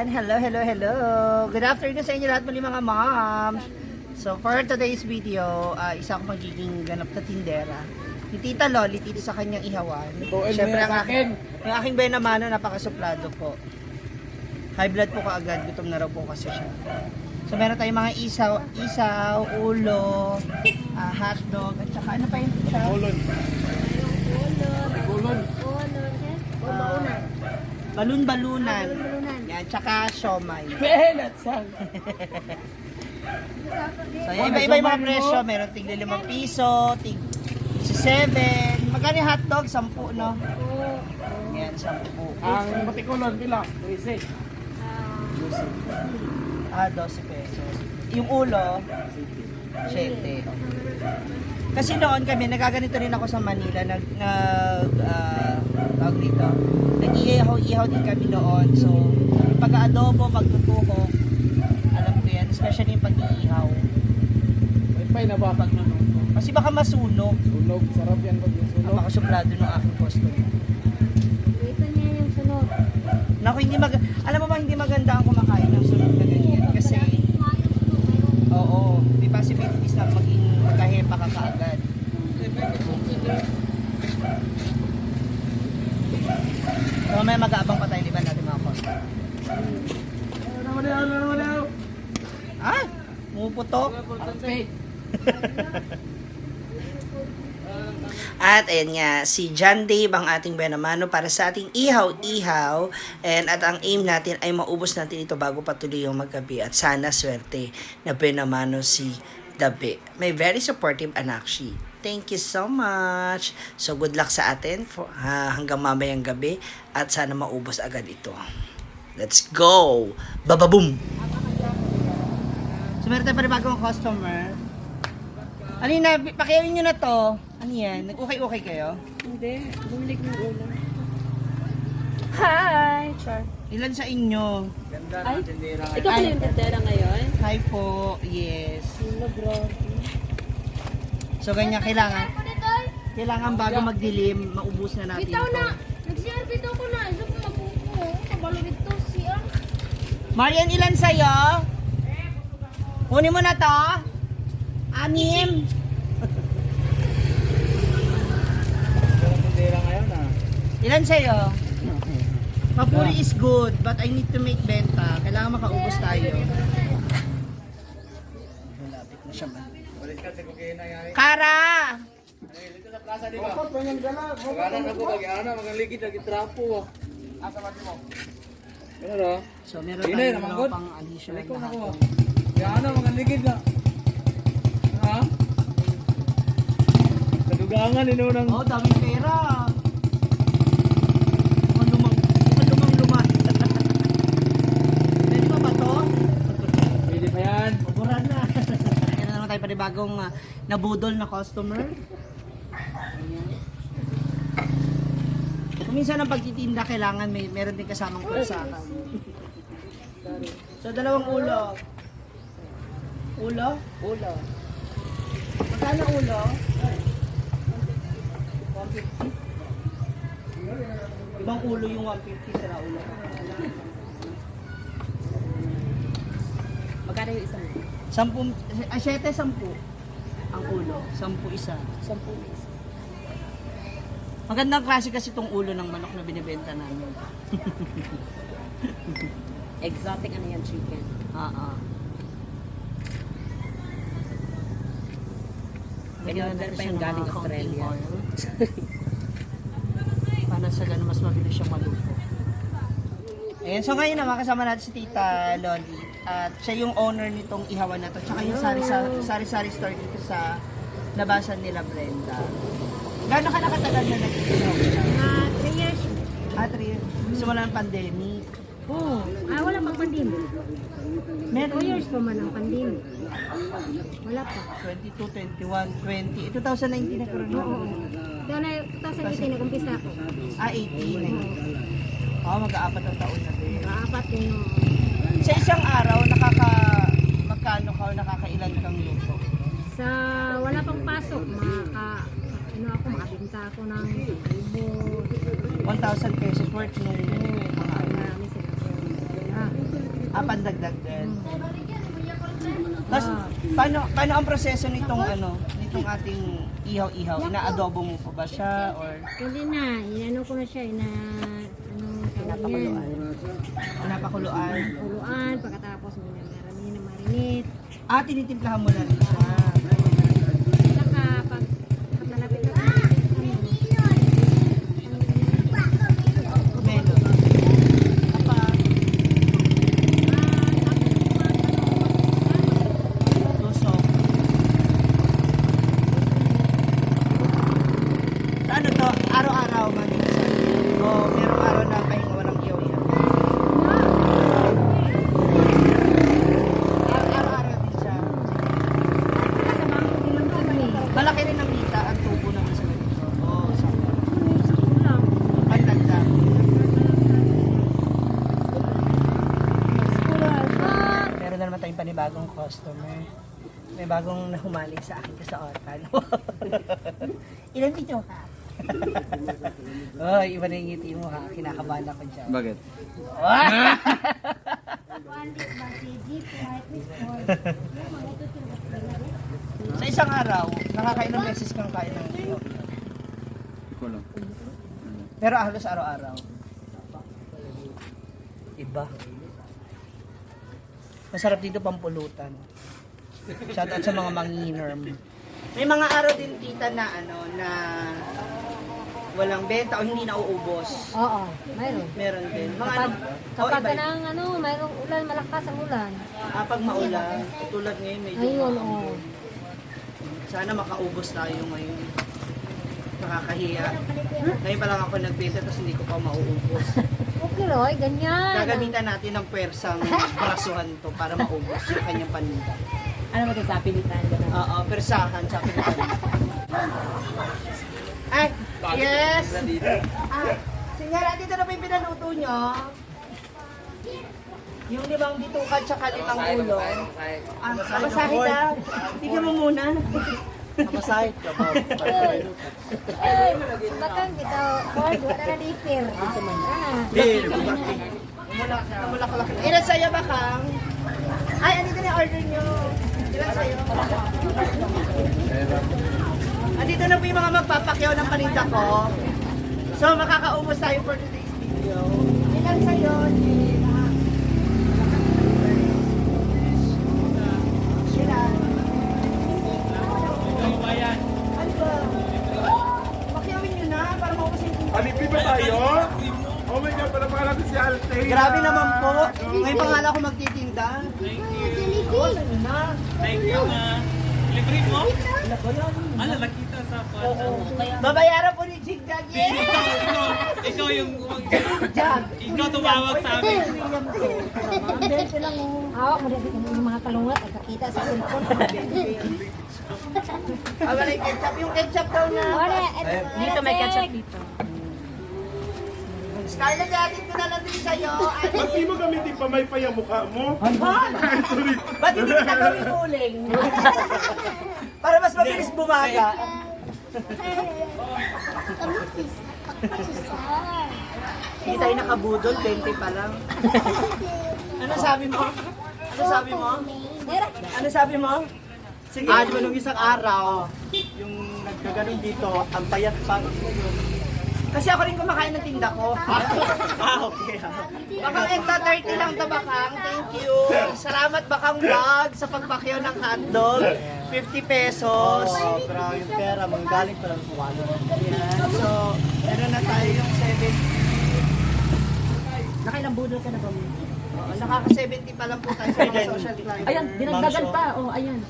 everyone! Hello! Good afternoon sa inyo lahat muli mga moms! So for today's video, isa akong magiging ganap na tindera. Ni Tita Loli, dito sa kanyang ihawan. Siyempre ang aking benamano, napakasuplado po. High blood po kaagad, gutom na raw po kasi siya. So meron tayong mga isaw, ulo, hotdog, at saka ano pa yun? Balun-balunan. Yan, tsaka siomay. So, iba-iba yung mga presyo. Meron tig 5 piso, tig 7. Magkano yung hotdog? 10, no? Yan, 10. Ang batikulon, pila? 13. 12 pesos. Yung ulo, 7. Kasi noon kami, nagaganito rin ako sa Manila, tawag dito, nag-iihaw-ihaw din kami noon. So, pag-adobo, pagtutuko, alam ko yan, especially yung pag-iihaw. May na ba? Pagluluto. Kasi baka masunog. Sunog, sarap yan pag yung sunog. Napakasuplado ng aking customer. Ito niya yung sunog. Naku, alam mo ba, hindi maganda ang kumakain ng sunog na ganyan. Kasi, oo, may possibilities na maging magkahepa ka kaagad. So, may mag-aabang pa tayo, liban natin mga customer. Ah, pumuputok. At ayan nga, si John Dave ang ating benamano para sa ating ihaw-ihaw. At ang aim natin ay maubos natin ito bago patuloy yung maggabi. At sana swerte na benamano si Dabe. May very supportive anak she. Thank you so much. So good luck sa atin hanggang mamayang gabi. At sana maubos agad ito. Let's go! Bababoom! So meron tayo pa rin bagong customer. Ano yun na, pakiawin nyo na to. Ano yan? Nag-ukay-ukay kayo? Hindi, bumili ko yung ulo. Hi! Char. Ilan sa inyo? Ganda Ay, na tindera ngayon. ikaw pala yung tindera ngayon? Hi po, yes. Hello, bro. So ganyan, kailangan bago magdilim, maubos na natin Bitaw ito. na! Nag-share bitaw ko na. Isa ko mabuko. Kabalo dito siya. Marian, ilan sa'yo? Kunin mo na to. 6. Tindera ngayon Ilan sa'yo? Papuri is good, but I need to make benta. Kailangan makaubos tayo. Malapit na siya man. Balik ka sa kukina yan. Kara! Dito sa plaza, di ba? Magalan ako, mag-iana, magaligid, nag-trapo. Asa mati mo? Ano na? So meron Inay, tayong namanggot. pang additional Ikaw na na ko. hapon. Mag-iana, magaligid na. Ha? Kadugangan, inunang. Oh, daming pera. Lumang-luma. Pwede mo ba to? Pwede pa yan. Paboran na. Ayan na naman tayo panibagong nabudol na customer. Kung minsan ang pagtitinda, kailangan meron din kasamang kursakan. So, 2 ulo. Ulo? Ulo. Magkano ulo? 150. Ibang ulo yung 150 sa ulo. Magkano yung isang? 7, 10 ang ulo. 10 isa. 10 isa. Magandang klase kasi itong ulo ng manok na binibenta namin. Exotic ano yan, chicken? In-order pa yung galing Australia. Para sa ganun mas mabilis siyang maluto. Ayan, so ngayon naman kasama natin si Tita Loli. At siya yung owner nitong ihawan na to. Tsaka yung sari-sari store dito sa labasan nila Brenda. Gano'n ka nakatagal na nag-ihaw? 3 years. 3 years. Simula ng pandemic. Oo. Wala pang pandemic. 2 Meron years pa man ang pandemic. Wala pa. 22, 21, 20. 2019 na karoon. Oo. Doon na 2018 nag-umpisa ako. 18. Mag-aapat ang taon na din. Apat yung... Sa isang araw, magkano ka o nakakailan kang luto? Sa wala pang pasok, makabinta ako ng 1,000 pesos worth nung mga marami sila. Pandagdag din. Tapos, paano ang proseso nitong ating ihaw-ihaw? Ina-adobo mo pa ba siya or Hindi na, inano ko na siya, pinapakuluan. pinapakuluan? Puluan, pagkatapos minamarinate na marinate. Tinitimplahan mo na rin siya. Saka pag malapit na Melon. Apa? Tusok. Ano to? Araw-araw man dito sa atin? O merong araw na pahinga walang iyaw-iyaw? Araw-araw din siya. Malaki rin ang kita ang tubo naman sa ganito. Oo, sa pandagdag. Meron na naman tayong panibagong customer. May bagong nahumaling sa akin sa orkan. Ilan video ka? Iba na yung ngiti mo ha. Kinakabahan ako dyan. Bakit? Sa isang araw, nakakailang beses kang kain ng iyo. Kulang. Pero halos araw-araw. Iba. Masarap dito pampulutan. Shoutout sa mga manginorm. May mga araw din kita na na walang benta o hindi nauubos. Oo, mayroon. Meron din. Mga Kapag iba. ka ng mayroong ulan, malakas ang ulan. Pag maulan, tulad ngayon medyo Ayun, maulan. oo. Sana makaubos tayo ngayon. Nakakahiya. Ngayon pa lang ako nagbenta tapos hindi ko pa mauubos. Okay, Roy, ganyan. Gagamitan natin ng pwersang brasuhan to para maubos yung kanyang paninda. Ano ba ito sa pilitan? Ganun. Oo, persahan sa pilitan. Ay, yes! Senyora, dito na po yung pinaluto nyo. Yung limang bituka tsaka limang ulo. Masahe daw. Tingnan mo muna. Masahe ka ba? Ay, bakang kita, Lord, wala na dipir. Namulak-lak. Ilan sa'yo ba, Kang? Ay, andito na yung order nyo. Ilan sa'yo? Andito na po yung mga magpapakyaw ng paninda ko. So, makakaubos tayo for today's video. Ilan sa'yo? Ilan? Ano ba? Pakyawin nyo na para maubos yung tinta. Alipin ba tayo? Oh my God, pala pangalan ko si Altea. Grabe naman po. Ngayon pangalan ko magtitinda. Iwasan nyo na. Thank you na. Libre mo? Ano, nakita sa Babayaran po ni Jig Jag. Ikaw yung Jag. ikaw tumawag sa amin. Hawak mo dito yung mga kalungat, ay kakita sa cellphone. Wala yung ketchup. Yung ketchup daw na. Wala, Dito may ketchup dito. Scarlett, atin ko na lang din sa'yo. Ba't di mo gamitin pamaypay ang mukha mo? Ba't hindi kita gawing uling? Para mas mabilis bumaga. Hindi tayo nakabudol, 20 pa lang. Ano sabi mo? Ano sabi mo? Ano sabi mo? Sige. Di ba nung isang araw, yung nagkaganon dito, ang payat pa. Kasi ako rin kumakain ng tinda ko. Okay. Bakang Ekta 30 lang to, Bakang. Thank you. Salamat, Bakang Vlog, sa pagpakyaw ng hotdog. 50 pesos. Oh, grabe yung pera, manggaling pa lang kumano. Yan. So, meron na tayo yung 70. Nakailang budol ka na ba? Nakaka-70 pa lang po tayo sa mga social climber. Ayan, dinagdagan pa. Oh, ayan.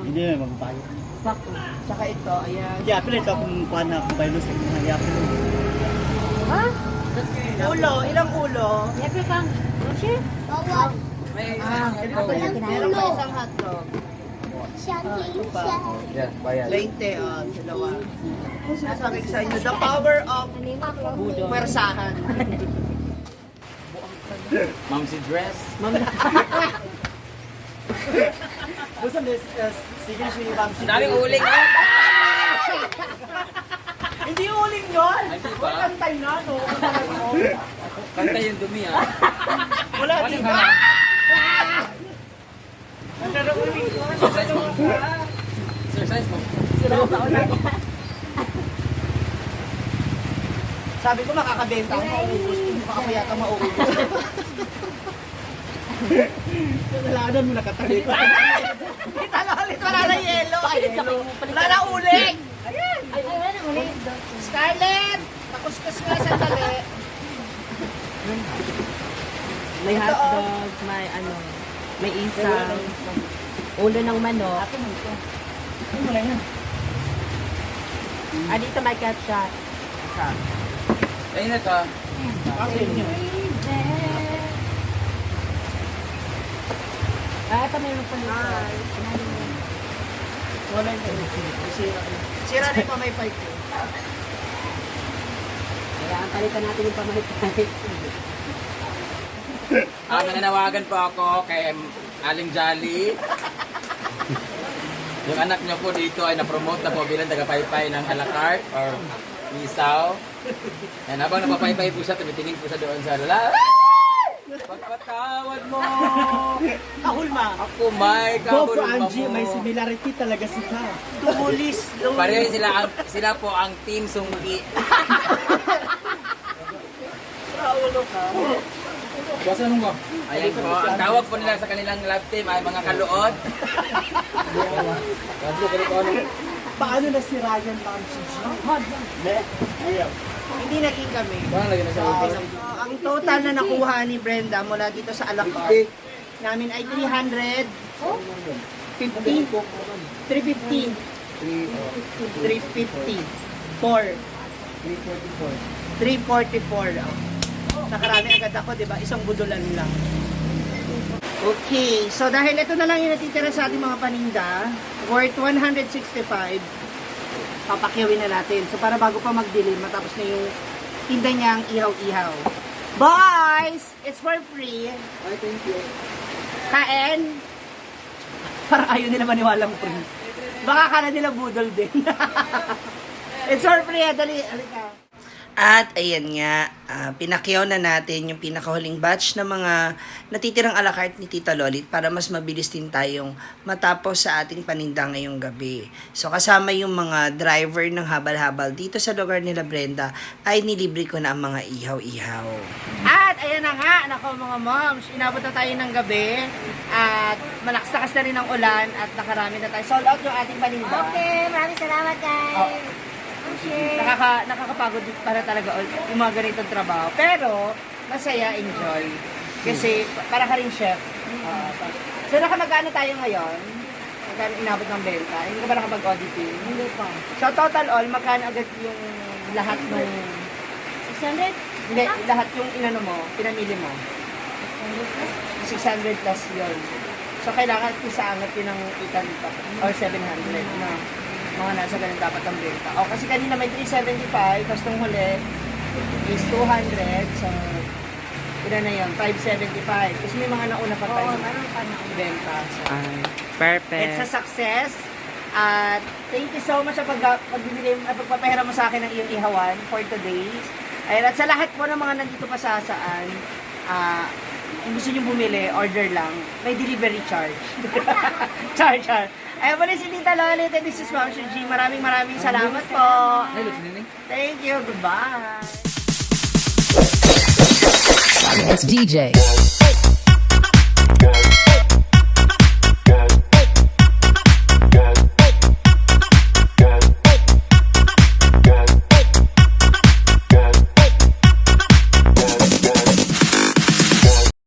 Hindi na magbayo. Bakto. Tsaka ito, ayan. Yeah, pala ito akong kuha na baylo sa mga yapin. Ha? Ulo, ilang ulo? Yapir kang, Roshi? Ito, meron pa isang hotdog. Ito pa. Yeah, bayan. 20, dalawa. Sasabi ko sa inyo, the power of pwersahan. Mom's dress. Gusto mo, sige si Mom's dress. Daming uling. Hindi uling yun! Hindi ba? Kantay na, no? Kanta yung dumi ah. Wala, di ba? Exercise mo. Sabi ko makakabenta ako, maubos. Mukha ako yata maubos. Nalanan mo nakatabi ko. Talolit, wala na yelo. Wala na uling. Ayan. Ay, wala na ulit. Scarlett, nakuskus mo sa tali. May hotdog, may ano, may isang, ulo ng manok. Ah, dito may ketchup. Ayun na ka. Ah, ito meron pa nito. Wala yung sira rin pa may pipe ko. Kailangan palitan natin yung pamalit-palit. Nananawagan po ako kay Aling Jolly. Yung anak niyo po dito ay na-promote na po bilang taga-paypay ng a la carte or isaw. Yan, habang napapaypay po siya, tumitingin po siya doon sa lala. Pagpatawad mo! Kahulma. Ako may kahulma mo. similarity talaga sila. Tumulis. Pareho sila po ang team sungki. Ayan po, ang tawag po nila sa kanilang love team ay mga kaluod. Paano na si Ryan Lamson? Hindi naging kami. Parang lagi na siya. Ang total na nakuha ni Brenda mula dito sa a la carte namin ay 300. 50. 350. 350. 344. Nakarami agad ako, di ba? Isang budulan lang. Okay, so dahil ito na lang yung natitira sa ating mga paninda, worth 165, papakyawin na natin. So para bago pa magdilim, matapos na yung tinda niyang ihaw-ihaw. Boys! It's for free. Ay, thank you. Kain! Parang ayaw nila maniwalang free. Baka kala nila budol din. It's for free. Dali, alika. At ayan nga, pinakyaw na natin yung pinakahuling batch ng mga natitirang a la carte ni Tita Lolit para mas mabilis din tayong matapos sa ating paninda ngayong gabi. So kasama yung mga driver ng habal-habal dito sa lugar nila Brenda ay nilibre ko na ang mga ihaw-ihaw. At ayan na nga, nako mga moms, inabot na tayo ng gabi at malakas-lakas na rin ang ulan at nakarami na tayo. Sold out yung ating paninda. Okay, maraming salamat guys. Nakakapagod para talaga yung mga ganitong trabaho. Pero, masaya, enjoy. Kasi, para ka rin chef. So, nakamagano tayo ngayon? Magkano inabot ng benta? Hindi ka ba nakapag-auditing? Hindi pa. So, total all, magkano agad yung lahat ng... 600? Hindi, lahat yung inano mo, pinamili mo. 600 plus yun. So, kailangan isaangat yun ng 800 or 700 na mga nasa ganun dapat ang benta. O, kasi kanina may 375, tapos nung huli is 200. So, ilan na yun? 575. Kasi may mga nauna pa tayo benta. So, Perfect. it's a success. At thank you so much sa pagpapahiram mo sa akin ng iyong ihawan for today. Ayun, at sa lahat po ng mga nandito pa sa saan, kung gusto nyo bumili, order lang. May delivery charge. Charge. Ayun po rin si Tita Lolit and this is Ma'am Shuji. Maraming salamat po. Thank you. Goodbye. It's DJ.